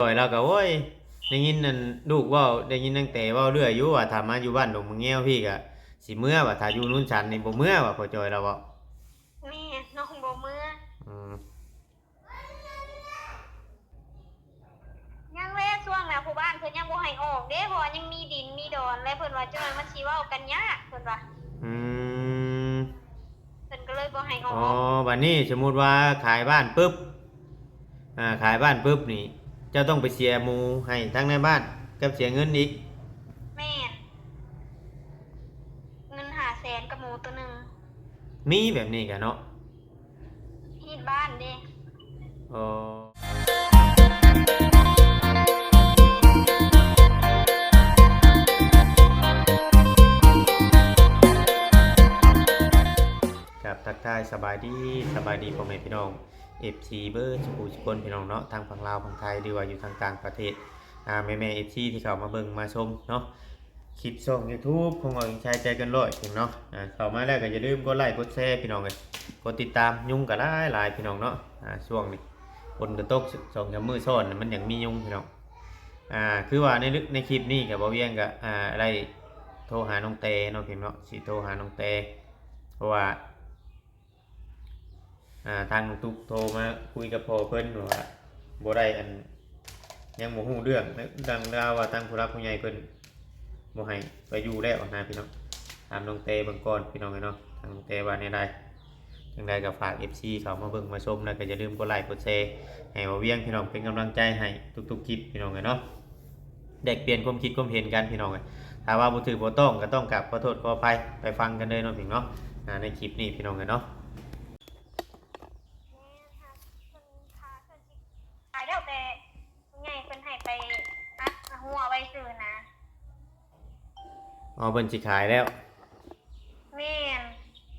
ຈ່ອຍລາວກໍ ໂອ້ຍ ໄດ້ຍິນນັ້ນລູກເວົ້າ ໄດ້ຍິນນາງແຕເວົ້າເລື້ອຍຢູ່ວ່າ ຖ້າມາຢູ່ບ້ານດົງມະແງວພີ້ກໍຊິເມືອວ່າ ຖ້າຢູ່ໂນນສັນນີ້ບໍ່ເມືອວ່າ ພໍ່ຈ່ອຍລາວເວົ້າ. ແມ່ນ ນ້ອງບໍ່ເມືອ. ອືມ ຍັງແລະ ຊ່ວງນະ ຜູ້ບ້ານເພິ່ນຍັງບໍ່ໃຫ້ອອກເດ້ ເພາະວ່າຍັງມີດິນມີດອນ ແລະ ເພິ່ນວ່າຈັ່ງໃດມັນຊິເວົ້າກັນຍາກ ເພິ່ນວ່າ. ອືມ ເພິ່ນກໍເລີຍບໍ່ໃຫ້ອອກ. ອໍ ບັດນີ້ສົມມຸດວ່າຂາຍບ້ານປຶບ ອ່າ ຂາຍບ້ານປຶບນີ້ ເຈົ້າຕ້ອງໄປເສຍໝູໃຫ້ທາງນາຍບ້ານ ກັບເສຍເງິນອີກ. ແມ່ນ ເງິນຫ້າແສນກັບໝູໂຕໜຶ່ງ. ມີແບບນີ້ກະເນາະ. ຮີດບ້ານເດ້. ອໍ ຄັບ ທັກທາຍສະບາຍດີ ສະບາຍດີພໍ່ແມ່ພີ່ນ້ອງ ເອັຟຊີ ເບິດສູ່ຜູ້ສູ່ຄົນ ພີ່ນ້ອງເນາະ ທັງຝັ່ງລາວຝັ່ງໄທ ຫຼືວ່າຢູ່ທາງຕ່າງປະເທດ ອ່າ ແມ່ໆ ເອັຟຊີ ທີ່ເຂົ້າມາເບິ່ງມາຊົມເນາະ. ຄລິບຊ່ອງຢູທູບຂອງເຮົາເອງ ຊາຍໃຈເກີນຮ້ອຍເນາະ. ອ່າ ເຂົ້າມາແລ້ວກໍຢ່າລືມກົດໄລກົດແຊພີ່ນ້ອງເອີຍ ກົດຕິດຕາມ. ຍຸງກໍຫຼາຍໆ ພີ່ນ້ອງເນາະ. ອ່າ ຊ່ວງນີ້ຝົນກໍຕົກສອງສາມມື້ຊ້ອນ ມັນຍັງມີຍຸງພີ່ນ້ອງ. ອ່າ ຄືວ່າໃນ ໃນຄລິບນີ້ກໍ ບ່າວວຽງກໍ ອ່າ ໄດ້ໂທຫານ້ອງແຕເນາະ ພີ່ນ້ອງເນາະ ຊິໂທຫານ້ອງແຕ ເພາະວ່າ ອ່າ ທາງນ້ອງຕຸກໂທມາຄຸຍກັບພໍ່ເພິ່ນວ່າບໍ່ໄດ້ ອັນ ຍັງບໍ່ຮູ້ເລື່ອງ ເລື່ອງລາວວ່າທາງຜູ້ຫຼັກຜູ້ໃຫຍ່ເພິ່ນບໍ່ໃຫ້ໄປຢູ່ແລ້ວນະພີ່ນ້ອງ. ຖາມນ້ອງແຕເບິ່ງກ່ອນພີ່ນ້ອງເອີຍເນາະ ທາງນ້ອງແຕວ່າແນວໃດ. ຈັ່ງໃດກໍຝາກ ເອັຟຊີ ເຂົ້າມາເບິ່ງມາຊົມ ແລ້ວກໍຢ່າລືມກົດໄລກົດແຊໃຫ້ບ່າວວຽງ ພີ່ນ້ອງ ເປັນກຳລັງໃຈໃຫ້ທຸກໆຄລິບ ພີ່ນ້ອງເອີຍເນາະ. ແລກປ່ຽນຄວາມຄິດຄວາມເຫັນກັນ ພີ່ນ້ອງເອີຍ. ຖ້າວ່າບໍ່ຖືກບໍ່ຕ້ອງ ກໍຕ້ອງກາບຂໍໂທດຂໍອະໄພ. ໄປຟັງກັນເລີຍເນາະພີ່ນ້ອງເນາະ ອ່າ ໃນຄລິບນີ້ພີ່ນ້ອງເອີຍເນາະ. ຂາຍແລ້ວ ແຕ່ຜູ້ໃຫຍ່ເພິ່ນໃຫ້ໄປອັດຮົ້ວໄວ້ຊື່ນະ. ອໍ ເພິ່ນຊິຂາຍແລ້ວ. ແມ່ນ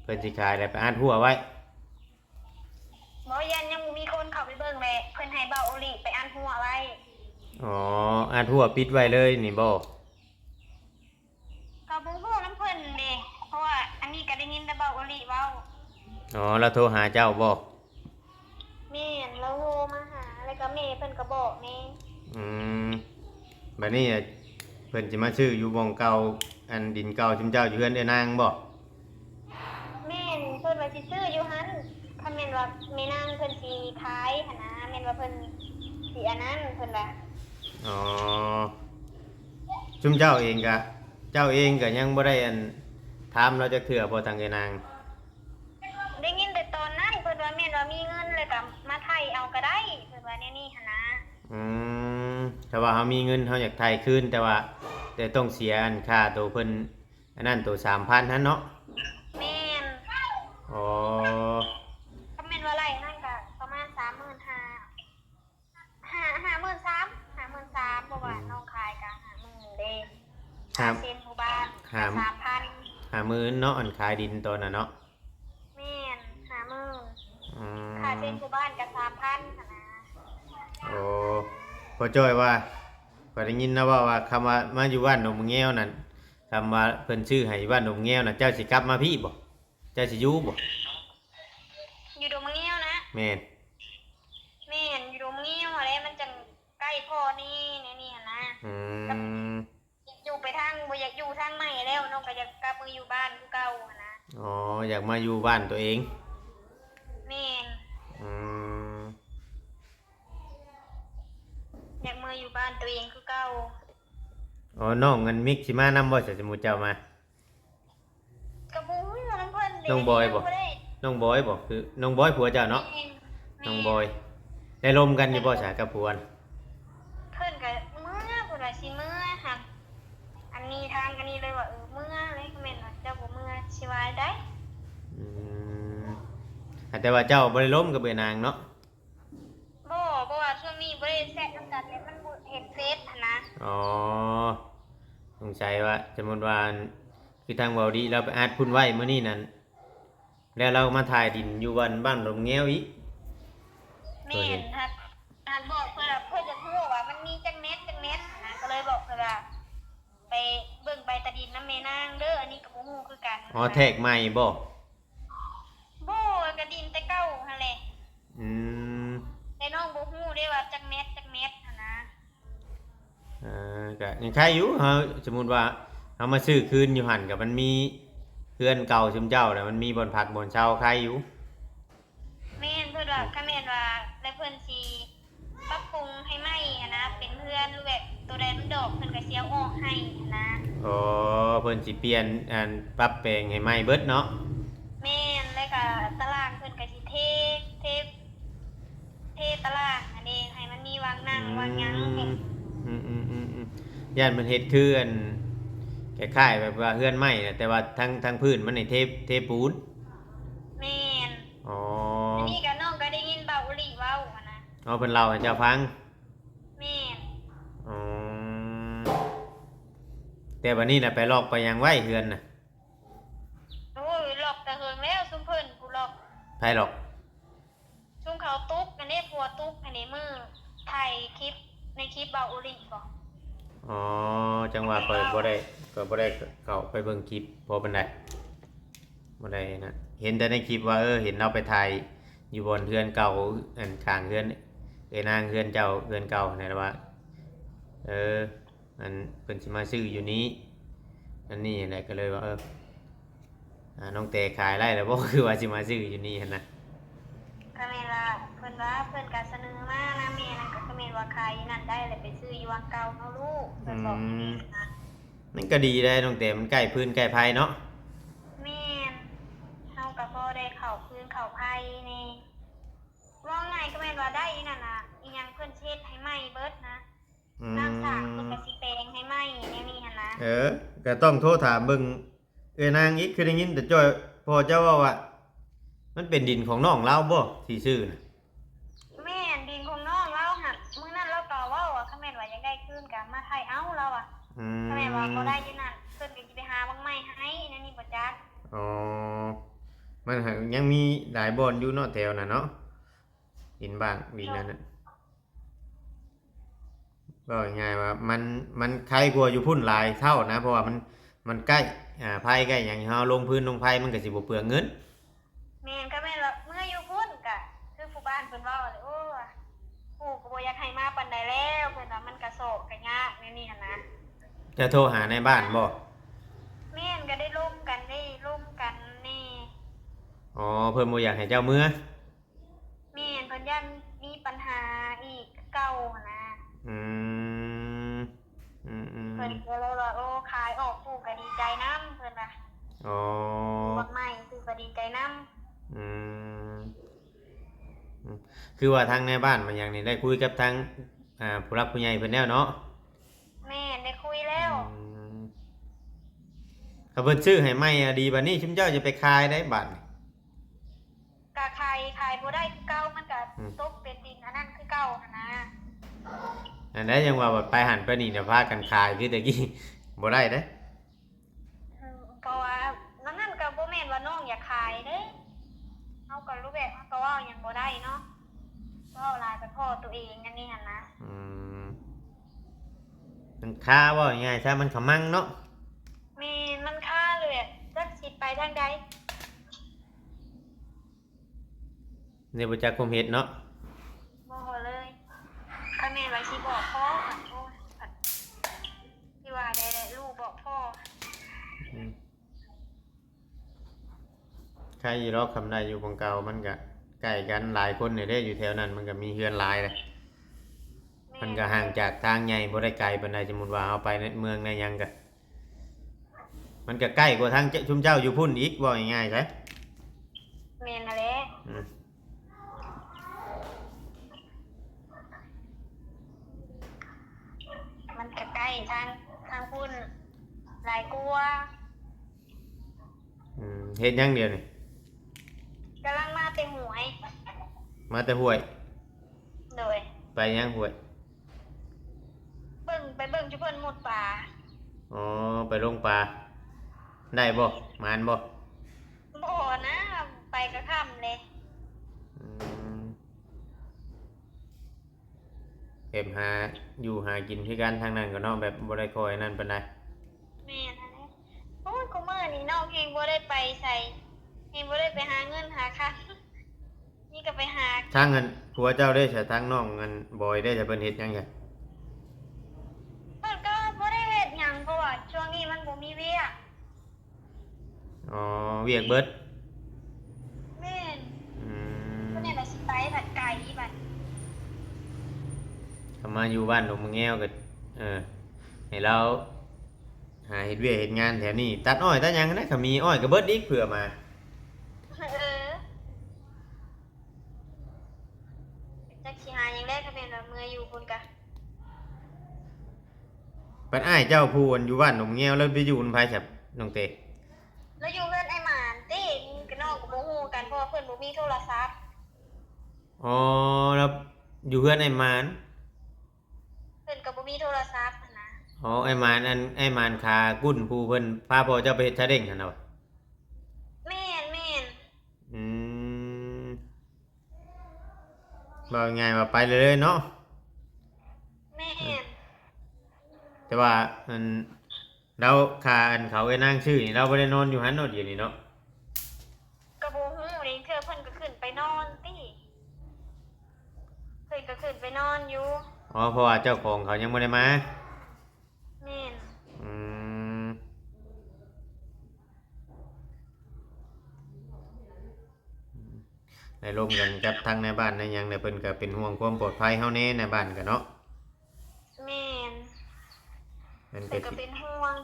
ເພິ່ນຊິຂາຍແລ້ວ ໄປອັດຮົ້ວໄວ້. ບໍ່ ຢ້ານຍັງບໍ່ມີຄົນເຂົ້າໄປເບິ່ງແຫຼະ ເພິ່ນໃຫ້ບ່າວໂອລິໄປອັດຮົ້ວໄວ້. ອໍ ອັດຮົ້ວປິດໄວ້ເລີຍນີ້ບໍ? ກໍບໍ່ຮູ້ນຳເພິ່ນເດ້ ເພາະວ່າອັນນີ້ກໍໄດ້ຍິນແຕ່ບ່າວໂອລິເວົ້າ. ອໍ ລາວໂທຫາເຈົ້າບໍ? ແມ່ນ ລາວໂທມາຫາ ແລ້ວກໍແມ່ເພິ່ນກໍບອກແດ່. ອືມ ບັດນີ້ເພິ່ນຊິມາຊື້ຢູ່ບ່ອນເກົ່າ ອັນ ດິນເກົ່າຊຸມເຈົ້າຢູ່ເຮືອນເອື້ອຍນາງບໍ? ແມ່ນ ເພິ່ນວ່າຊິຊື້ຢູ່ຫັ້ນ ຄັນແມ່ນວ່າແມ່ນາງເພິ່ນຊິຂາຍຫັ້ນນະ ແມ່ນວ່າເພິ່ນຊິອັນນັ້ນ ເພິ່ນວ່າ. ອໍ ຊຸມເຈົ້າເອງກະ ເຈົ້າເອງກະຍັງບໍ່ໄດ້ ອັນ ຖາມລາວຈັກເທື່ອບໍ ທາງເອື້ອຍນາງ? ໄດ້ຍິນແຕ່ຕອນນັ້ນ ເພິ່ນວ່າແມ່ນວ່າມີເງິນແລ້ວກໍມາໄຖ່ເອົາກໍໄດ້ ເພິ່ນວ່າແນວນີ້ຫັ້ນນະ. ອືມ ຖ້າວ່າເຮົາມີເງິນ ເຮົາຢາກໄຖ່ຄືນ ແຕ່ວ່າ ແຕ່ຕ້ອງເສຍ ອັນ ຄ່າໂຕເພິ່ນ ອັນນັ້ນ ໂຕສາມພັນຫັ້ນເນາະ? ແມ່ນ. ອໍ ຄັນແມ່ນວ່າໄລ່ຫັ້ນກໍປະມານສາມໝື່ນຫ້າ ຫ້າ ຫ້າໝື່ນສາມ ຫ້າໝື່ນສາມ ເພາະວ່າ ອືມ ນ້ອງຂາຍກະຫ້າໝື່ນເດ້. ຄ່າ ຫ້າ ເຊັນຜູ້ບ້ານ ຫ້າ ກະສາມພັນ. ຫ້າໝື່ນເນາະ ອັນຂາຍດິນຕອນນັ້ນເນາະ? ແມ່ນ ຫ້າໝື່ນ. ອືມ ຄ່າເຊັນຜູ້ບ້ານກະສາມພັນຫັ້ນນະ. ໂອ້ ພໍ່ຈ້ອຍວ່າ ຂ້ອຍໄດ້ຍິນລາວເວົ້າວ່າ ຄຳວ່າມາຢູ່ບ້ານດົງມະແງວນັ້ນ ຄຳວ່າເພິ່ນຊື້ໃຫ້ຢູ່ບ້ານດົງມະແງວນັ້ນ ເຈົ້າຊິກັບມາພີ້ບໍ? ເຈົ້າຊິຢູ່ບໍ? ຢູ່ດົງມະແງວນະ? ແມ່ນ. ແມ່ນ ຢູ່ດົງມະແງວຫັ້ນແຫຼະ ມັນຈັ່ງໃກ້ພໍ່ແດ່ ແນວນີ້ຫັ້ນນະ. ອືມ ຢູ່ໄປທາງ ບໍ່ຢາກຢູ່ທາງໃໝ່ແລ້ວ ນ້ອງກໍຢາກກັບມາຢູ່ບ້ານຄືເກົ່າຫັ້ນນະ. ອໍ ຢາກມາຢູ່ບ້ານຕົວເອງ. ແມ່ນ. ອືມ ຢາກມາຢູ່ບ້ານຕົວເອງຄືເກົ່າ. ອໍ ນ້ອງອັນມິກຊິມານຳບໍ່ ສະ ສົມມຸດເຈົ້າມາ? ກໍບໍ່ຮູ້ນຳເພິ່ນເດ້ ນ້ອງບອຍບໍ? ຍັງບໍ່ໄດ້ ນ້ອງບອຍບໍ? ຄືນ້ອງບອຍຜົວເຈົ້າເນາະ? ແມ່ນ ນ້ອງບອຍ. ໄດ້ລົມກັນຢູ່ບໍ່ສະ ກັບຜົວນະ? ເພິ່ນກໍເມືອ ເພິ່ນວ່າຊິເມືອຫັ້ນ ອັນນີ້ທາງອັນນີ້ເລີຍວ່າ ເອີ ເມືອເລີຍ ຄັນແມ່ນວ່າເຈົ້າບໍ່ເມືອຊິວ່າໃດ. ອືມ ແຕ່ວ່າເຈົ້າບໍ່ໄດ້ລົມກັບເອື້ອຍນາງເນາະ? ບໍ່ ເພາະວ່າຊ່ວງນີ້ບໍ່ໄດ້ແຊດນຳກັນ ແລ້ວມັນບໍ່ເຫັນເຟສຫັ້ນນະ. ອໍ ສົງໄສວ່າ ສົມມຸດວ່າ ຄືທາງເວົ້າດີ ລາວໄປອັດພຸ້ນໄວ້ມື້ນີ້ນັ້ນ ແລ້ວລາວມາຖ່າຍດິນຢູ່ບ້ານ ບ້ານດົງແງວອີກ. ແມ່ນ ຫາກ ຫາກບອກເພິ່ນວ່າ ເພິ່ນຢາກຮູ້ວ່າມັນມີຈັກແມັດ ຈັກແມັດຫັ້ນນະ ກໍເລີຍບອກເພິ່ນວ່າ ໄປເບິ່ງໃບຕາດິນນຳແມ່ນາງເດີ ອັນນີ້ກໍບໍ່ຮູ້ຄືກັນ. ອໍ ແທກໃໝ່ບໍ? ບໍ່ ກໍດິນແຕ່ເກົ່າຫັ້ນແຫຼະ. ອືມ ແຕ່ນ້ອງບໍ່ຮູ້ເດ້ວ່າຈັກແມັດ ຈັກແມັດຫັ້ນນະ. ກໍຍັງໄຄຢູ່ ເຮົາ ສົມມຸດວ່າເຮົາມາຊື້ຄືນຢູ່ຫັ້ນ ກໍມັນມີເຮືອນເກົ່າຊຸມເຈົ້າ ແລ້ວມັນມີບ່ອນພັກບ່ອນເຊົາ ໄຄຢູ່. ແມ່ນ ເພິ່ນວ່າ ຄັນແມ່ນວ່າ ແລ້ວເພິ່ນຊິປັບປຸງໃຫ້ໃໝ່ຫັ້ນນະ ເປັນເຮືອນ ຫຼືແບບໂຕໃດມັນດອກ ເພິ່ນກໍຊິເອົາອອກໃຫ້ຫັ້ນນະ. ອໍ ເພິ່ນຊິປ່ຽນ ອັນ ປັບແປງໃຫ້ໃໝ່ເບິດເນາະ. ແມ່ນ ແລ້ວກໍຕາລ່າງເພິ່ນກໍຊິເທ ເທ ເທຕາລ່າງຫັ້ນເດ້ ໃຫ້ມັນມີວາງໜັງ ອືມ ວາງຫຍັງ. ອືມໆໆໆ ຢ້ານເພິ່ນເຮັດຄື ອັນ ຄ້າຍໆແບບວ່າເຮືອນໄມ້ນະ ແຕ່ວ່າທັງ ທັງພື້ນມັນນີ້ເທ ເທປູນ. ແມ່ນ. ອໍ ອັນນີ້ກໍ ນ້ອງກໍໄດ້ຍິນບ່າວອຸລິເວົ້າຫັ້ນນະ. ອໍ ເພິ່ນເລົ່າໃຫ້ເຈົ້າຟັງ. ແມ່ນ. ອໍ ແຕ່ບັດນີ້ນະ ໄປລັອກໄປຫຍັງໄວ້ເຮືອນນະ? ໂອ້ຍ ລັອກແຕ່ເຫິງແລ້ວ ຊຸມເພິ່ນຜູ້ລັອກ. ໃຜລັອກ? ຊຸມເຂົາຕຸກຫັ້ນເດ້ ຜົວຕຸກຫັ້ນເດ້ ມື້ຖ່າຍຄລິບໃນຄລິບບ່າວອຸລິບໍ? ອໍ ຈັ່ງວ່າຂ້ອຍບໍ່ໄດ້ ຂ້ອຍບໍ່ໄດ້ເຂົ້າໄປເບິ່ງຄລິບພໍປານໃດ ບໍ່ໄດ້ນະ ເຫັນແຕ່ໃນຄລິບວ່າ ເອີ ເຫັນລາວໄປຖ່າຍຢູ່ບ່ອນເຮືອນເກົ່າ ອັນ ຂ້າງເຮືອນເອື້ອຍນາງ ເຮືອນເຈົ້າ ເຮືອນເກົ່າຫັ້ນແຫຼະ ວ່າ ເອີ ອັນ ເພິ່ນຊິມາຊື້ຢູ່ນີ້ ອັນນີ້ແຫຼະ ກໍເລີຍວ່າ ເອີ ອ່າ ນ້ອງແຕຂາຍໄດ້ແລ້ວບໍ່? ຄືວ່າຊິມາຊື້ຢູ່ນີ້ຫັ້ນນະ. ກໍແມ່ນວ່າເພິ່ນວ່າ ເພິ່ນກໍສະເໜີມານະແມ່ນະ ກໍຄືແມ່ນວ່າຂາຍຢູ່ນັ້ນໄດ້ ແລ້ວໄປຊື້ຢູ່ວັງເກົ່າເນາະລູກ ເພິ່ນບອກ. ອືມ ແມ່ນ ມັນກໍດີໄດ໋ນ້ອງແຕ ມັນໃກ້ຟືນໃກ້ໄຟເນາະ. ແມ່ນ ເຮົາກໍພໍໄດ້ເຂົ້າຟືນເຂົ້າໄຟແດ່ ເວົ້າງ່າຍກໍແມ່ນວ່າໄດ້ນັ້ນນະ ອີ່ຫຍັງເພິ່ນເຮັດໃຫ້ໃໝ່ເບິດນະ. ອືມ ນ້ຳສາງເພິ່ນກໍຊິແປງໃຫ້ໃໝ່ແນວນີ້ຫັ້ນນະ. ເອີ ກໍຕ້ອງໂທຖາມເບິ່ງເອື້ອຍນາງອີກ ຄືໄດ້ຍິນແຕ່ຈ້ອຍ ພໍ່ເຈົ້າເວົ້າວ່າ ມັນເປັນດິນຂອງນ້ອງລາວບໍ່ທີ່ຊື້ນະ? ແມ່ນ ດິນຂອງນ້ອງລາວຫັ້ນ ມື້ນັ້ນລາວກໍເວົ້າວ່າ ຄັນແມ່ນວ່າຢາກໄດ້ຄືນກໍມາໄຖ່ເອົາລາວວ່າ. ອືມ ຄັນແມ່ນວ່າບໍ່ໄດ້ຢູ່ນັ້ນ ເພິ່ນກໍຊິໄປຫາບັກໄມ້ໃຫ້ແນວນີ້ບໍ່ຈັກ. ອໍ ມັນຫາກຍັງມີຫຼາຍບ່ອນຢູ່ເນາະ ແຖວນັ້ນເນາະ ດິນບ້າງ ດິນນັ້ນນະ. ເວົ້າງ່າຍໆວ່າມັນ ມັນໄຄກວ່າຢູ່ພຸ້ນຫຼາຍເທົ່ານະ ເພາະວ່າມັນ ມັນໃກ້ ອ່າ ໄຟໃກ້ຫຍັງ ເຮົາລົງຟືນລົງໄຟມັນກໍຊິບໍ່ເປືອງເງິນ. ແມ່ນ ກໍແມ່ນວ່າເມືອຢູ່ພຸ້ນກໍຄືຜູ້ບ້ານເພິ່ນເວົ້າແຫຼະ ໂອ້ ຜູ້ກໍບໍ່ຢາກໃຫ້ມາປານໃດແລ້ວ ເພິ່ນວ່າມັນກະຊອກກະຍາກແນວນີ້ຫັ້ນນະ. ເຈົ້າໂທຫານາຍບ້ານບໍ່? ແມ່ນ ກໍໄດ້ລົມກັນເດ້ ລົມກັນແດ່. ອໍ ເພິ່ນບໍ່ຢາກໃຫ້ເຈົ້າເມືອ? ແມ່ນ ເພິ່ນຢ້ານມີປັນຫາອີກຄືເກົ່າຫັ້ນນະ. ອືມ ອືມໆ ເພິ່ນກໍເລີຍວ່າ ໂອ້ ຂາຍອອກ ປູກກໍດີໃຈນຳ ເພິ່ນວ່າ. ອໍ ປູກໃໝ່ ປູກກໍດີໃຈນຳ. ອືມ ອືມ ຄືວ່າທາງນາຍບ້ານມາຫຍັງນີ້ ໄດ້ຄຸຍກັບທາງ ອ່າ ຜູ້ຫຼັກຜູ້ໃຫຍ່ເພິ່ນແລ້ວເນາະ? ແມ່ນ ໄດ້ຄຸຍແລ້ວ. ອືມ ຖ້າເພິ່ນຊື້ໃຫ້ໃໝ່ອະ ດີ ບາດນີ້ຊຸມເຈົ້າຈະໄປຂາຍໄດ໋ບາດນີ້. ກະຂາຍ ຂາຍບໍ່ໄດ້ຄືເກົ່າ ມັນກະ ອືມ ຕົກເປັນດິນອັນນັ້ນຄືເກົ່າຫັ້ນນະ. ອັນໃດຍັງວ່າ ໄປຫັ້ນໄປນີ້ນະ ພາກັນຂາຍຄືແຕ່ກີ້ ບໍ່ໄດ້ເດ້. ອືມ ເພາະວ່າອັນນັ້ນກໍບໍ່ແມ່ນວ່ານ້ອງຢາກຂາຍເດ້ ເຮົາກໍຮູ້ແບບ ເຮົາກໍເວົ້າຫຍັງບໍ່ໄດ້ເນາະ ເວົ້າຫຼາຍໄປພໍ້ຕົວເອງອັນນີ້ຫັ້ນນະ. ອືມ ມັນຄາ ເວົ້າງ່າຍໆຊະ ມັນຂະມັງເນາະ. ແມ່ນ ມັນຄາເລີຍ ຈັກຊິໄປທາງໃດ. ນີ້ບໍ່ຈັກຄວາມເຮັດເນາະ. ບໍ່ເລີຍ ຄັນແມ່ນວ່າຊິບອກພໍ່ ໂອ້ຍ ຊິວ່າໄດ້ແຫຼະ ລູກບອກພໍ່. ອືມ ໃຄຢູ່ດອກ ຄຳໄດ້ຢູ່ໝ່ອງເກົ່າ ມັນກະໃກ້ກັນ ຫຼາຍຄົນນີ້ເດ້ ຢູ່ແຖວນັ້ນມັນກະມີເຮືອນຫຼາຍເດ້. ແມ່ນ ມັນກະຫ່າງຈາກທາງໃຫຍ່ບໍ່ໄດ້ໄກປານໃດ ສົມມຸດວ່າເຮົາໄປໃນເມືອງໃນຫຍັງກະ ມັນກໍໃກ້ກວ່າທາງເຈົ້າ ຊຸມເຈົ້າຢູ່ພຸ້ນອີກ ເວົ້າງ່າຍໆຊະ. ແມ່ນຫັ້ນແຫຼະ. ອືມ ມັນກໍໃກ້ທາງ ທາງພຸ້ນຫຼາຍກວ່າ. ອືມ ເຮັດຫຍັງດຽວນີ້? ກຳລັງມາແຕ່ຫ້ວຍ. ມາແຕ່ຫ້ວຍ? ໂດຍ. ໄປຫຍັງຫ້ວຍ? ເບິ່ງ ໄປເບິ່ງຈຸເພິ່ນມຸດປາ. ອໍ ໄປລົງປາ ໄດ້ບໍ່? ໝານບໍ່? ບໍ່ນະ ໄປກໍຄ່ຳເດ້. ອືມ ແບບຫາຢູ່ຫາກິນຄືກັນທາງນັ້ນກໍເນາະ ແບບບໍ່ໄດ້ຄ່ອຍນັ້ນປານໃດ. ແມ່ນຫັ້ນແຫຼະ. ໂອ້ຍ ຄູ່ມື້ນີ້ນ້ອງແຮງບໍ່ໄດ້ໄປໃສ ແຮງບໍ່ໄດ້ໄປຫາເງິນຫາຄຳ. ນີ້ກໍໄປຫາ ທາງອັນຜົວເຈົ້າເດ້ຊະ ທາງນ້ອງອັນບອຍເດ້ຊະ ເພິ່ນເຮັດຫຍັງຊະ? ເພິ່ນກໍ ວຽກເບິດ. ແມ່ນ. ອືມ ເພິ່ນແມ່ນວ່າຊິໄປພັດໄກບັດ ກໍມາຢູ່ບ້ານດົງມະແງວກໍ ເອີ ໃຫ້ລາວຫາເຮັດວຽກເຮັດງານແຖວນີ້ ຕັດອ້ອຍຕັດຫຍັງນະ ກໍມີອ້ອຍກໍເບິດອີກ ເພື່ອມາ ເອີ ຈັກຊິຫາຫຍັງແດ່ ຄັນແມ່ນວ່າເມືອຢູ່ພຸ້ນກະ. ບັດອ້າຍເຈົ້າຜູ້ອັນຢູ່ບ້ານດົງມະແງວ ລາວໄປຢູ່ນຳໃຜຊະ ນ້ອງເຕ? ລາວຢູ່ເຮືອນອ້າຍໝານຕິ ກະນ້ອງກໍບໍ່ຮູ້ກັນ ເພາະວ່າເພິ່ນບໍ່ມີໂທລະສັບ. ອໍ ລາວຢູ່ເຮືອນອ້າຍໝານ ເພິ່ນກໍບໍ່ມີໂທລະສັບຫັ້ນນະ. ອໍ ອ້າຍໝານ ອັນອ້າຍໝານຂາກຸ້ນ ຜູ້ເພິ່ນພາພໍ່ເຈົ້າໄປເຮັດຊາເດັ້ງຫັ້ນນະ? ແມ່ນໆ. ອືມ ເວົ້າງ່າຍວ່າໄປເລີຍເນາະ. ແມ່ນ. ແຕ່ວ່າອັນ ລາວ ຄ່າອັນເຂົາເອື້ອຍນາງຊື້ນີ້ ລາວບໍ່ໄດ້ນອນຢູ່ຫັ້ນເນາະ ດຽວນີ້ເນາະ? ກໍບໍ່ຮູ້ເດ້ ເທື່ອເພິ່ນກໍຂຶ້ນໄປນອນຕິ ເພິ່ນກໍຂຶ້ນໄປນອນຢູ່. ອໍ ເພາະວ່າເຈົ້າຂອງເຂົາຍັງບໍ່ໄດ້ມາ. ແມ່ນ. ອືມ ໄດ້ລົມກັນກັບທາງນາຍບ້ານນາຍຫຍັງແຫຼະ ເພິ່ນກໍເປັນຫ່ວງຄວາມປອດໄພເຮົາແດ່ ນາຍບ້ານກໍເນາະ. ແມ່ນ. ເພິ່ນກໍຊິ ເພິ່ນກໍເປັນຫ່ວງ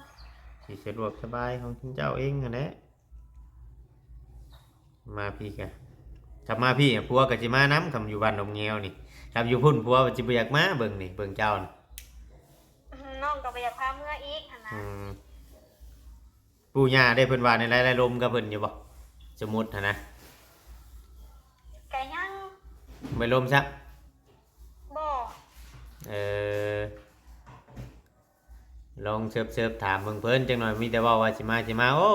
ຊິສະດວກສະບາຍຂອງເຈົ້າເອງຫັ້ນແຫຼະ. ມາພີ້ກະ ຄັນມາພີ້ ຜົວກໍຊິມານຳ ຄັນຢູ່ບ້ານດົງແງວນີ້. ຄັນຢູ່ພຸ້ນ ຜົວຊິບໍ່ຢາກມາເບິ່ງນີ້ ເບິ່ງເຈົ້ານີ້. ນ້ອງກໍບໍ່ຢາກພາເມືອອີກຫັ້ນນະ. ອືມ ປູ່ຍ່າເດ້ ເພິ່ນວ່າແນວໃດ ໄດ້ລົມກັບເພິ່ນຢູ່ບໍ່? ສົມມຸດຫັ້ນນະ. ກະຍັງ ບໍ່ໄດ້ລົມຊ້ຳ. ບໍ່. ເອີ ລອງເສີບໆຖາມເບິ່ງເພິ່ນຈັກໜ່ອຍ ມີແຕ່ເວົ້າວ່າຊິມາ ຊິມາ. ໂອ້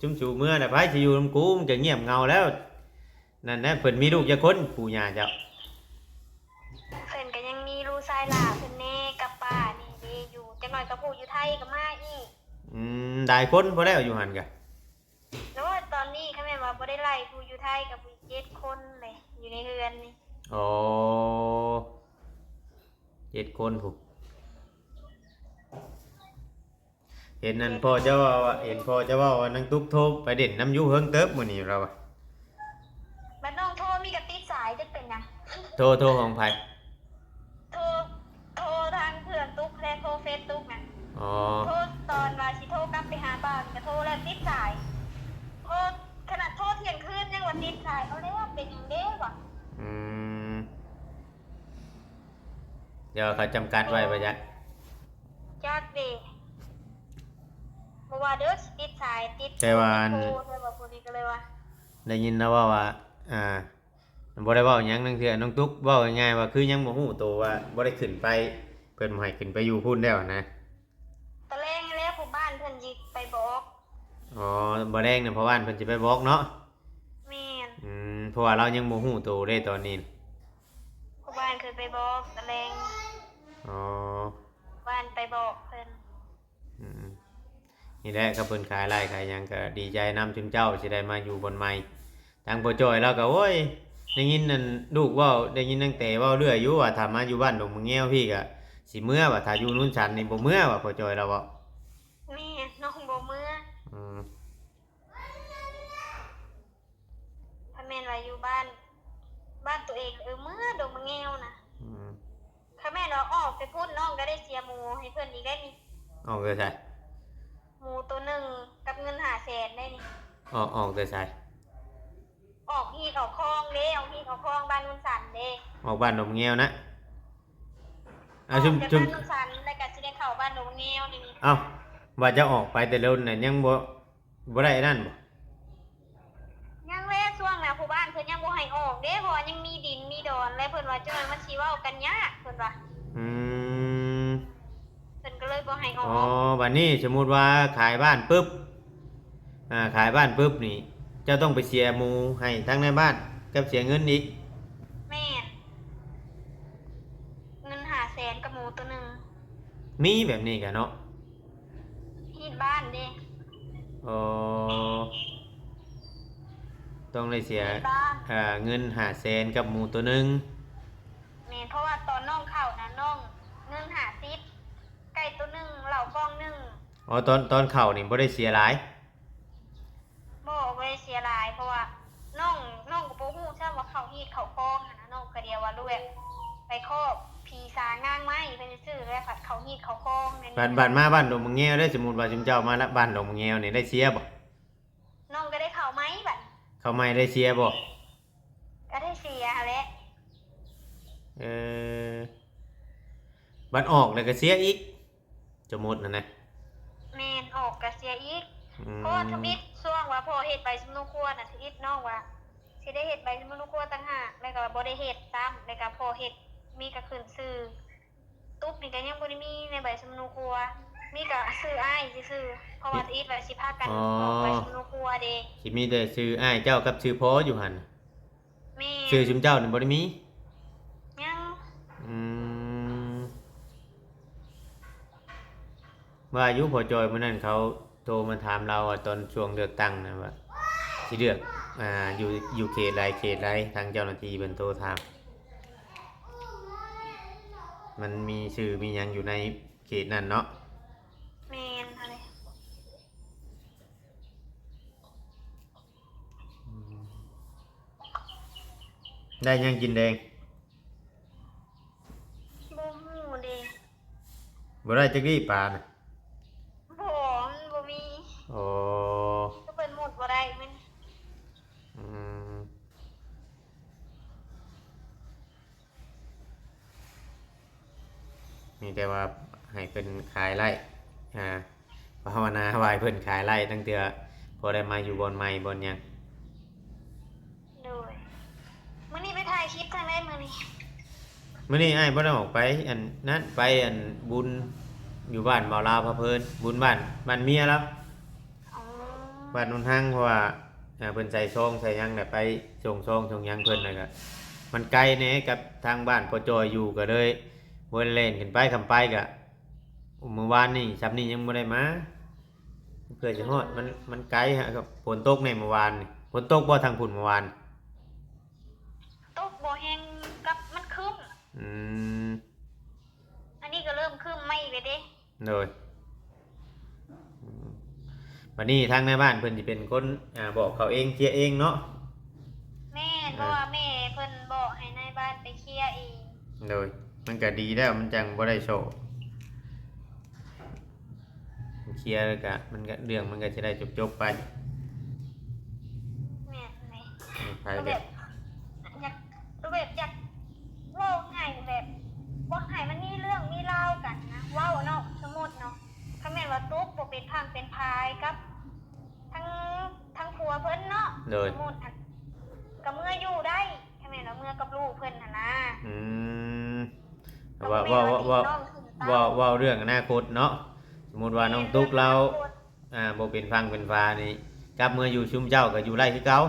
ຊຸມສູເມືອນະ ໃຜຊິຢູ່ນຳກູ ມັນກໍງຽບເຫງົາແລ້ວ. ນັ້ນແຫຼະ ເພິ່ນມີລູກຈັກຄົນ ປູ່ຍ່າເຈົ້າ? ເພິ່ນກໍຍັງມີລູກຊາຍຫຼ້າເພິ່ນແດ່ກັບປ້ານີ້ເດ້ຢູ່ ຈັກໜ່ອຍກໍຜູ້ຢູ່ໄທກໍມາອີກ. ອືມ ຫຼາຍຄົນພໍແລ້ວຢູ່ຫັ້ນກະ. ໂອ້ຍ ຕອນນີ້ຄັນແມ່ນວ່າບໍ່ໄດ້ໄລ່ຜູ້ຢູ່ໄທກໍຜູ້ເຈັດຄົນເລີຍ ຢູ່ໃນເຮືອນນີ້. ໂອ້ ເຈັດຄົນພຸ້ນ. ເຫັນອັນພໍ່ເຈົ້າເວົ້າວ່າ ເຫັນພໍ່ເຈົ້າເວົ້າວ່ານາງຕຸກໂທໄປຫຼິ້ນນຳຢູ່ເຫິງເຕີບມື້ນີ້ລາວວ່າ. ບັດນ້ອງໂທມີກະຕິດສາຍ ຈັກເປັນຫຍັງ. ໂທ ໂທຂອງໃຜ? ໂທ ໂທທາງເພື່ອນຕຸກແລະໂທເຟສຕຸກນະ. ອໍ ໂທຕອນວ່າຊິໂທກັບໄປຫາບ່າວນີ້ກະໂທແລ້ວຕິດສາຍ. ໂທ ຂະໜາດໂທທ່ຽງຄືນຍັງວ່າຕິດສາຍ. ເອົາແລ້ວເປັນຫຍັງເດ້ຫວາ? ອືມ ດຽວເຂົາຈຳກັດໄວ້ບໍ່ຈັກ. ຈັກເດ້ ບໍ່ວ່າເດີ ຊິຕິດສາຍຕິດ ແຕ່ວ່າອັນ ໂທ ແຕ່ວ່າຜູ້ນີ້ກໍເລີຍວ່າ ໄດ້ຍິນລາວເວົ້າວ່າ ອ່າ ບໍ່ໄດ້ເວົ້າຫຍັງນາງເທື່ອ ນ້ອງຕຸກ. ເວົ້າງ່າຍໆວ່າຄືຍັງບໍ່ຮູ້ໂຕວ່າບໍ່ໄດ້ຂຶ້ນໄປ ເພິ່ນບໍ່ໃຫ້ຂຶ້ນໄປຢູ່ພຸ້ນແລ້ວນະ. ຕອນແລງນີ້ແຫຼະ ພໍ່ບ້ານເພິ່ນຊິໄປບອກ. ອໍ ບໍ່ແລງນະ ພໍ່ບ້ານເພິ່ນຊິໄປບອກເນາະ. ແມ່ນ. ອືມ ເພາະວ່າລາວຍັງບໍ່ຮູ້ໂຕເດ້ຕອນນີ້. ພໍ່ບ້ານເພິ່ນໄປບອກຕອນແລງ. ອໍ ບ້ານໄປບອກເພິ່ນ. ອືມ ນີ້ແຫຼະ ຄັນເພິ່ນຂາຍໄຮ່ຂາຍຫຍັງກໍດີໃຈນຳຊຸມເຈົ້າ ຊິໄດ້ມາຢູ່ບ່ອນໃໝ່. ທາງພໍ່ຈ້ອຍລາວກໍ ໂອ້ຍ ໄດ້ຍິນນັ້ນລູກເວົ້າ ໄດ້ຍິນນາງແຕເວົ້າເລື້ອຍຢູ່ວ່າ ຖ້າມາຢູ່ບ້ານດົງມະແງວພີ້ກໍຊິເມືອວ່າ ຖ້າຢູ່ໂນນສັນນີ້ບໍ່ເມືອວ່າ ພໍ່ຈ້ອຍລາວເວົ້າ. ແມ່ນ ນ້ອງບໍ່ເມືອ. ອືມ ຖ້າແມ່ນວ່າຢູ່ບ້ານ ບ້ານຕົວເອງ ເອີ ເມືອດົງມະແງວນະ. ອືມ ຖ້າແມ່ນວ່າອອກແຕ່ພຸ້ນ ນ້ອງກໍໄດ້ເສຍໝູໃຫ້ເພິ່ນອີກໄດ໋ນີ້. ອອກແຕ່ໃສ? ໝູໂຕໜຶ່ງກັບເງິນຫ້າແສນໄດ໋ນີ້. ອອກ ອອກແຕ່ໃສ? ອອກຮີດອອກຄອງເດ້ ອອກຮີດອອກຄອງບ້ານໂນນສັນເດ້. ອອກບ້ານດົງມະແງວນະ. ອາ ຊຸມ ອອກຈາກ ຊຸມ ບ້ານໂນນສັນ ແລ້ວກໍຊິໄດ້ເຂົ້າບ້ານດົງມະແງວນີ້. ເອົ້າ ວ່າຈະອອກໄປແຕ່ດົນນະ ຍັງບໍ່ ບໍ່ໄດ້ອັນນັ້ນບໍ່? ຍັງແຫຼະ ຊ່ວງນະ ຜູ້ບ້ານເພິ່ນຍັງບໍ່ໃຫ້ອອກເດ້ ເພາະວ່າຍັງມີດິນມີດອນ ແລະ ເພິ່ນວ່າຈັ່ງໃດມັນຊິເວົ້າກັນຍາກ ເພິ່ນວ່າ. ອືມ ເພິ່ນກໍເລີຍບໍ່ໃຫ້ອອກ. ອໍ ບັດນີ້ສົມມຸດວ່າຂາຍບ້ານປຶບ ອ່າ ຂາຍບ້ານປຶບນີ້ ເຈົ້າຕ້ອງໄປເສຍໝູໃຫ້ທາງນາຍບ້ານ ກັບເສຍເງິນອີກ. ແມ່ນ ເງິນຫ້າແສນກັບໝູໂຕໜຶ່ງ. ມີແບບນີ້ກະເນາະ. ຮີດບ້ານເດ້. ອໍ ຕ້ອງໄດ້ເສຍ ຮີດບ້ານ ເອີ ເງິນຫ້າແສນກັບໝູໂຕໜຶ່ງ. ແມ່ນ ເພາະວ່າຕອນນ້ອງເຂົ້ານະ ນ້ອງ ເງິນຫ້າສິບ ໄກ່ໂຕໜຶ່ງ ເຫຼົ້າກ່ອງໜຶ່ງ. ອໍ ຕອນ ຕອນເຂົ້ານີ້ບໍ່ໄດ້ເສຍຫຼາຍ? ບໍ່ ບໍ່ໄດ້ເສ ວ່າລູກແບບໄປຄອບຜີສາງນາງໄມ້ ເພິ່ນຊິຊື້ແລ້ວພັດເຂົ້າຮີດເຂົ້າຄອງແນວນີ້ ບັດ ບັດມາບ້ານດົງບັກແງວເດ້ ສົມມຸດວ່າຊຸມເຈົ້າມາລະ ບ້ານດົງບັກແງວນີ້ໄດ້ເສຍບໍ່? ນ້ອງກໍໄດ້ເຂົ້າໃໝ່ບັດ ເຂົ້າໃໝ່ໄດ້ເສຍບໍ່? ກໍໄດ້ເສຍຫັ້ນແຫຼະ ເອີ ບັດອອກແລ້ວກໍເສຍອີກ ສົມມຸດຫັ້ນນະ ແມ່ນ ອອກກໍເສຍອີກ ອືມ ເພາະວ່າທຳອິດຊ່ວງວ່າພໍ່ເຮັດໃບສຳເນົາຄົວນະ ທຳອິດນ້ອງວ່າຊິໄດ້ເຮັດໃບສຳເນົາຄົວຕ່າງຫາກ ແລ້ວກໍບໍ່ໄດ້ເຮັດຊ້ຳ ແລ້ວກໍພໍ່ເຮັດມີກໍຂຶ້ນຊື່ ຕຸບນີ້ກໍຍັງບໍ່ໄດ້ມີໃນໃບສຳເນົາຄົວ ມີກໍຊື່ອ້າຍຊື່ໆ ເພາະວ່າທຳອິດວ່າຊິພາກັນອອກໃບສຳເນົາຄົວເດ້ ຊິມີແຕ່ຊື່ອ້າຍເຈົ້າກັບຊື່ພໍ່ຢູ່ຫັ້ນ ແມ່ນ ຊື່ຊຸມເຈົ້ານີ້ບໍ່ໄດ້ມີ? ຍັງ ອືມ ວ່າຢູ່ພໍ່ຈອຍມື້ນັ້ນເຂົາໂທມາຖາມລາວວ່າຕອນຊ່ວງເລືອກຕັ້ງນະວ່າຊິເລືອກ ອ່າ ຢູ່ ຢູ່ເຂດໃດເຂດໃດ ທາງເຈົ້າໜ້າທີ່ເພິ່ນໂທຖາມ ມັນມີຊື່ມີຫຍັງຢູ່ໃນເຂດນັ້ນເນາະ ແມ່ນຫັ້ນແຫຼະ ອືມ ໄດ້ຫຍັງກິນແດງ? ບໍ່ຮູ້ເດ້ ບໍ່ໄດ້ຈັກດີ້ປານະ? ບໍ່ ມັນບໍ່ມີ ອໍ ກໍເພິ່ນໝົດບໍ່ໄດ້ມັນ ອືມ ມີແຕ່ວ່າໃຫ້ເພິ່ນຂາຍໄລ່ ອ່າ ພາວະນາວ່າໃຫ້ເພິ່ນຂາຍໄລ່ ຕັ້ງເທື່ອພໍໄດ້ມາຢູ່ບ່ອນໃໝ່ບ່ອນຫຍັງ. ໂດຍ ມື້ນີ້ໄປຖ່າຍຄລິບທາງໃດມື້ນີ້? ມື້ນີ້ອ້າຍບໍ່ໄດ້ອອກໄປ ອັນນັ້ນ ໄປອັນບຸນຢູ່ບ້ານບ່າວລາວພາເພີນ ບຸນບ້ານ ບ້ານເມຍລາວ. ອໍ ບ້ານໂນນຮັງ ເພາະວ່າ ອ່າ ເພິ່ນໃສ່ຊອງໃສ່ຫຍັງແຫຼະ ໄປສົ່ງຊອງສົ່ງຫຍັງເພິ່ນ ແລ້ວກະມັນໄກແດ່ກັບທາງບ້ານພໍ່ຈ່ອຍຢູ່ ກໍເລີຍບໍ່ໄດ້ແລ່ນຂຶ້ນໄປ. ຄຳໄປກະມື້ວານນີ້ ຊ່ຳນີ້ຍັງບໍ່ໄດ້ມາ ເພື່ອຊິຮອດ ມັນ ມັນໄກຮະ ກັບຝົນຕົກແດ່ມື້ວານນີ້. ຝົນຕົກບໍ່ທາງພຸ້ນມື້ວານ? ຕົກບໍ່ແຮງ ກັບມັນຄຶ້ມ. ອືມ ອັນນີ້ກໍເລີ່ມຄຶ້ມມາອີກແລ້ວເດ້. ໂດຍ ອືມ ບັດນີ້ທາງນາຍບ້ານເພິ່ນຊິເປັນຄົນ ອ່າ ບອກເຂົາເອງ ເຄຍເອງເນາະ? ແມ່ນ ເອີ ເພາະວ່າແມ່ເພິ່ນບອກໃຫ້ນາຍບ້ານໄປເຄຍເອງ. ໂດຍ ມັນກໍດີແລ້ວ ມັນຈັ່ງບໍ່ໄດ້ໂຊ ເຄຍແລ້ວກະ ມັນກະ ເລື່ອງມັນກະຈະໄດ້ຈົບໆໄປ. ແມ່ນແຫຼະ ໃຜ ແບບ ແບບ ຢາກ ແບບຢາກເວົ້າງ່າຍ ແບບບໍ່ໃຫ້ມັນມີເລື່ອງມີລາວກັນນະ ເວົ້າເນາະ ສົມມຸດເນາະ ຄັນແມ່ນວ່າຕົກບໍ່ເປັນຝັ່ງເປັນພາຍກັບທັງ ທັງຜົວເພິ່ນເນາະ. ໂດຍ ສົມມຸດຫັ້ນ ກໍເມືອຢູ່ໄດ້ ຄັນແມ່ນວ່າເມືອກັບລູກເພິ່ນຫັ້ນນະ. ອືມ ເວົ້າ ເວົ້າ ເວົ້າ ເວົ້າເລື່ອງອະນາຄົດເນາະ ສົມມຸດວ່ານ້ອງຕຸກລາວ ອາ ບໍ່ເປັນຝັ່ງເປັນຝານີ້ ກັບເມືອຢູ່ຊຸມເຈົ້າກໍຢູ່ໄດ້ຄືເກົ່າ?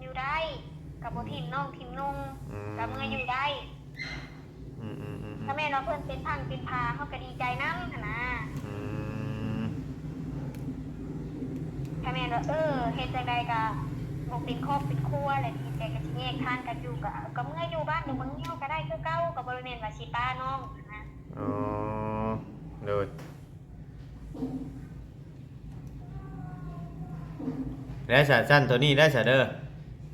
ຢູ່ໄດ້ ກໍບໍ່ຖິ້ມນ້ອງຖິ້ມນຸ່ງ ອືມ ກໍເມືອຢູ່ໄດ້. ອືມໆໆໆ ຖ້າແມ່ນວ່າເພິ່ນເປັນຝັ່ງເປັນຝາ ເຮົາກໍດີໃຈນຳຫັ້ນນະ. ອືມ ຖ້າແມ່ນວ່າ ເອີ ເຮັດຈັ່ງໃດກໍບໍ່ເປັນຄອບເປັນຄົວແຫຼະ ດີໃຈກໍຊິແຍກທາງກັນຢູ່ ກໍ ກໍເມືອຢູ່ບ້ານຢູ່ເມືອງເຮົາກໍໄດ້ຄືເກົ່າ ກໍບໍ່ໄດ້ແມ່ນວ່າຊິປະນ້ອງຫັ້ນນະ. ອໍ ໂດຍ ແລ້ວສະ ຊັ້ນໂຕນີ້ໄດ້ສະເດີ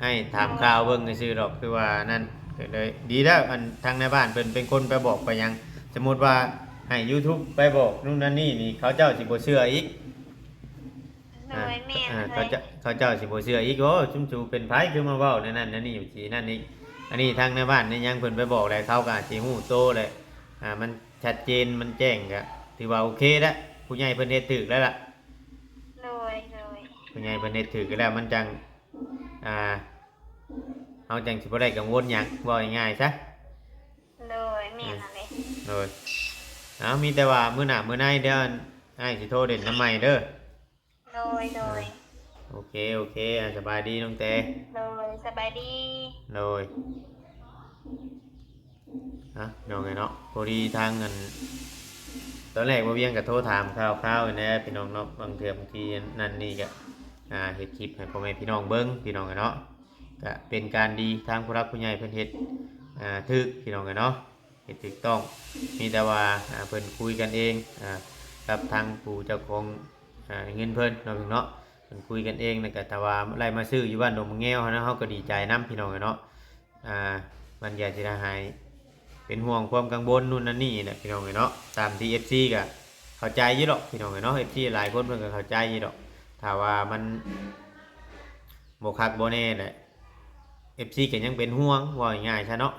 ອ້າຍຖາມຂ່າວເບິ່ງຊື່ໆດອກ ຄືວ່ານັ້ນ ກໍເລີຍດີແລ້ວ ອັນທາງນາຍບ້ານເພິ່ນເປັນຄົນໄປບອກໄປຫຍັງ. ສົມມຸດວ່າໃຫ້ຢູທູບໄປບອກໂນ່ນນັ້ນນີ້ນີ້ ເຂົາເຈົ້າຊິບໍ່ເຊື່ອອີກ. ໂດຍ ອ່າ ແມ່ນ ອ່າ ເຂົາເຈົ້າ ເຂົາເຈົ້າຊິບໍ່ເຊື່ອອີກ ໂອ້ ຊຸມຊູເປັນໃຜຄືມາເວົ້າແນວນັ້ນແນວນີ້ຢູ່ທີ່ນັ້ນນີ້. ອັນນີ້ທາງນາຍບ້ານນາຍຫຍັງເພິ່ນໄປບອກແລ້ວ ເຂົາກໍອາດຊິຮູ້ໂຕແຫຼະ ອ່າ ມັນ ຊັດເຈນ ມັນແຈ້ງ ກະຖືວ່າໂອເຄແລ້ວ ຜູ້ໃຫຍ່ເພິ່ນເຮັດຖືກແລ້ວລະ. ໂດຍ ໂດຍ ຜູ້ໃຫຍ່ເພິ່ນເຮັດຖືກແລ້ວ ມັນຈັ່ງ ອ່າ ເຮົາຈັ່ງຊິບໍ່ໄດ້ກັງວົນຫຍັງ ເວົ້າງ່າຍໆຊະ. ໂດຍ ແມ່ນຫັ້ນເດ. ໂດຍ ເອົາ ມີແຕ່ວ່າມື້ໜ້າມື້ໃນ ດຽວອ້າຍຊິໂທຫຼິ້ນນຳໃໝ່ເດີ. ໂດຍ ໂດຍ ໂອເຄ ໂອເຄ ສະບາຍດີນ້ອງແຕ. ໂດຍ ສະບາຍດີ. ໂດຍ ອ່ະ ນ້ອງເອີຍເນາະ ພໍດີທາງອັນ ຕອນແລກບ່າວວຽງກໍໂທຖາມຂ່າວໆ ແດ່ພີ່ນ້ອງເນາະ ບາງເທື່ອບາງທີນັ້ນນີ້ກໍ ອ່າ ເຮັດຄລິບໃຫ້ພໍ່ແມ່ພີ່ນ້ອງເບິ່ງ ພີ່ນ້ອງເອີຍເນາະ. ກະເປັນການດີ ທາງຜູ້ຫຼັກຜູ້ໃຫຍ່ເພິ່ນເຮັດ ອ່າ ຖືກ ພີ່ນ້ອງເອີຍເນາະ ເຮັດຖືກຕ້ອງ. ມີແຕ່ວ່າ ອ່າ ເພິ່ນຄຸຍກັນເອງ ອ່າ ກັບທາງຜູ້ເຈົ້າຂອງ ອ່າ ເງິນເພິ່ນເນາະ ເນາະ ເພິ່ນຄຸຍກັນເອງ ແລ້ວກະຖ້າວ່າໄດ້ມາຊື້ຢູ່ບ້ານດົງມະແງວຫັ້ນນະ ເຮົາກໍດີໃຈນຳ ພີ່ນ້ອງເອີຍເນາະ. ອ່າ ມັນຢາກຊິໄດ້ຫາຍເປັນຫ່ວງຄວາມກັງວົນ ໂນ່ນນັ້ນນີ້ແຫຼະ ພີ່ນ້ອງເອີຍເນາະ. ຕາມທີ່ເອັຟຊີກໍເຂົ້າໃຈຢູ່ດອກ ພີ່ນ້ອງເອີຍເນາະ, ເອັຟຊີຫຼາຍຄົນເພິ່ນກໍເຂົ້າໃຈຢູ່ດອກ. ຖ້າວ່າມັນບໍ່ຄັກບໍ່ແນ່ແຫຼະ ເອັຟຊີກໍຍັງເປັນຫ່ວງ ເວົ້າງ່າຍໆຊະເນາະ.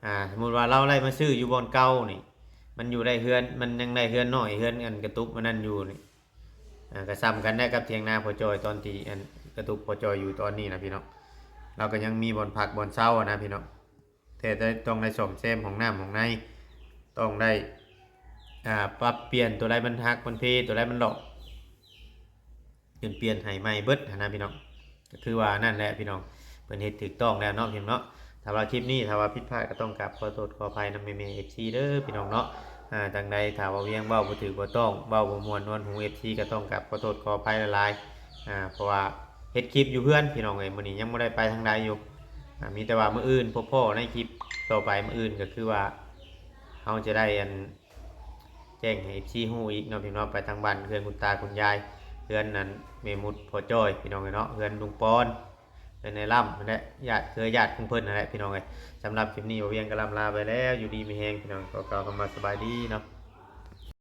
ອ່າ ສົມມຸດວ່າລາວໄດ້ມາຊື້ຢູ່ບ່ອນເກົ່ານີ້ ມັນຢູ່ໄດ້ເຮືອນ ມັນຍັງໄດ້ເຮືອນນ້ອຍ ເຮືອນອັນກະຕຸບອັນນັ້ນຢູ່ນີ້ ອ່າ ກໍສ່ຳກັນໄດ້ກັບຖຽງນາພໍ່ຈ່ອຍ ຕອນທີ່ອັນກະຕຸບພໍ່ຈ່ອຍຢູ່ຕອນນີ້ນະ ພີ່ນ້ອງ. ລາວກໍຍັງມີບ່ອນພັກບ່ອນເຊົານະ ພີ່ນ້ອງ, ແຕ່ໄດ້ ຕ້ອງໄດ້ສ້ອມແຊມຫ້ອງນ້ຳຫ້ອງໃນ, ຕ້ອງໄດ້ ອ່າ ປັບປ່ຽນ ຕົວໃດມັນຫັກມັນເພ ຕົວໃດມັນຫຼອກ ຈົນປ່ຽນໃຫ້ໃໝ່ເບິດຫັ້ນນະ ພີ່ນ້ອງ. ກໍຄືວ່ານັ້ນແຫຼະ ພີ່ນ້ອງ, ເພິ່ນເຮັດຖືກຕ້ອງແລ້ວເນາະ ພີ່ນ້ອງເນາະ. ຖ້າວ່າຄລິບນີ້ ຖ້າວ່າຜິດພາດ ກໍຕ້ອງກາບຂໍໂທດຂໍອະໄພນຳແມ່ໆ ເອັຟຊີເດີ ພີ່ນ້ອງເນາະ. ອ່າ ຈັ່ງໃດຖ້າວ່າວຽງເວົ້າບໍ່ຖືກບໍ່ຕ້ອງ ເວົ້າບໍ່ມ່ວນນວນຫູ ເອັຟຊີ ກໍຕ້ອງກາບຂໍໂທດຂໍອະໄພຫຼາຍໆ. ອ່າ ເພາະວ່າເຮັດຄລິບຢູ່ເຮືອນ ພີ່ນ້ອງເອີຍ, ມື້ນີ້ຍັງບໍ່ໄດ້ໄປທາງໃດຢູ່. ອ່າ ມີແຕ່ວ່າມື້ອື່ນພົບພໍ້ໃນຄລິບຕໍ່ໄປ, ມື້ອື່ນກໍຄືວ່າເຮົາຈະໄດ້ອັນ ແຈ້ງໃຫ້ເອັຟຊີຮູ້ອີກເນາະ ພີ່ນ້ອງເນາະ, ໄປທາງບ້ານເຮືອນຄຸນຕາຄຸນຍາຍ ເຮືອນນັ້ນແມ່ໝຸດພໍ່ຈ້ອຍ ພີ່ນ້ອງເອີຍເນາະ, ເຮືອນລຸງປອນ ເຮືອນນາຍລຳຫັ້ນແຫຼະ, ຍາດເຄືອຍາດຂອງເພິ່ນຫັ້ນແຫຼະ ພີ່ນ້ອງເອີຍ. ສຳລັບຄລິບນີ້ ບ່າວວຽງກໍລ່ຳລາໄປແລ້ວ, ຢູ່ດີມີແຮງ ພີ່ນ້ອງ, ຂໍກ່າວຄຳວ່າສະບາຍດີເນາະ.